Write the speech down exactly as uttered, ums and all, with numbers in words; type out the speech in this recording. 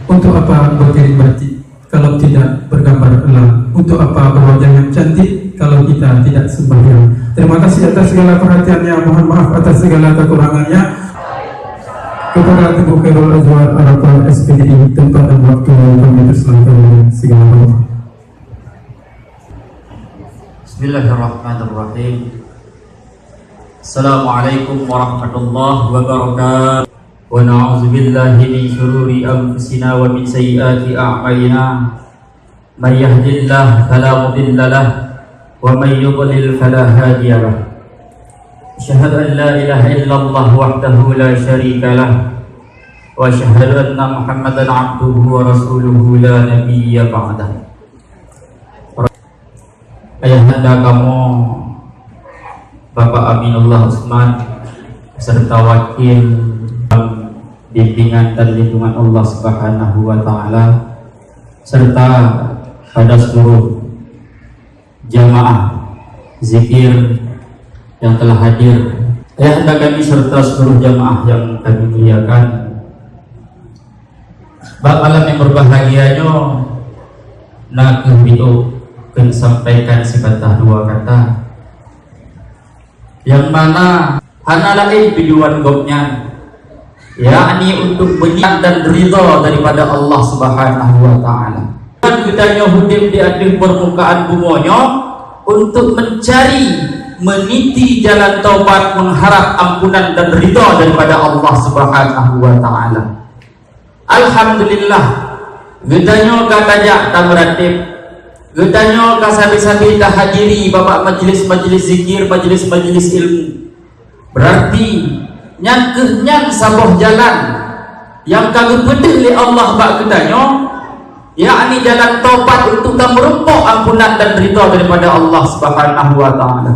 Untuk apa berdiri batik kalau tidak bergambar elang? Untuk apa berwajah yang cantik kalau kita tidak sembahyang? Terima kasih atas segala perhatiannya. Mohon maaf atas segala kekurangannya. Kepada Teungku Khairul Azwar Arafah, S P D I, tempat dan waktu kami persilakan dengan segala hormat. Bismillahirrahmanirrahim. Assalamualaikum warahmatullahi wabarakatuh. ونعوذ بالله من شرور أنفسنا ومن سيئات أعمالنا. من يهد الله فلا مضل له، ومن يضلل فلا هادي له. أشهد أن لا إله إلا الله وحده لا شريك له، وأشهد أن محمدا عبده ورسوله لا نبي بعده. Ayahanda kamoe, Bapak Aminullah Usman, serta wakil, dalam bimbingan dan lindungan Allah Subhanahu wa Ta'ala, serta pada seluruh jamaah zikir yang telah hadir. Ayahanda kami serta seluruh jamaah yang kami muliakan, bak malam yang berbahagia nyoe, na kheueh biôh keu sampaikan sikata dua kata, nyang mana hana laén tujuan gobnyan, yakni untuk meunit dan ridha daripada Allah Subhanahu wa Ta'ala. Dan geutanyoe udeb di ateueh permukaan bumoe nyoe untuk mencari, meniti jalan taubat, mengharap ampunan dan ridha daripada Allah Subhanahu wa Ta'ala. Alhamdulillah, geutanyoe ka tajak tameuratéb, geutanyoe ka sabe-sabe tahadiri bak majlis-majlis zikir, majlis-majlis ilmu. Berarti, nyan kheueh nyan saboh jalan nyang ka geupeudeuh lé Allah bak geutanyoe, yakni jalan taubat untuk tameurumpok ampunan dan ridha daripada Allah Subhanahu wa Ta'ala.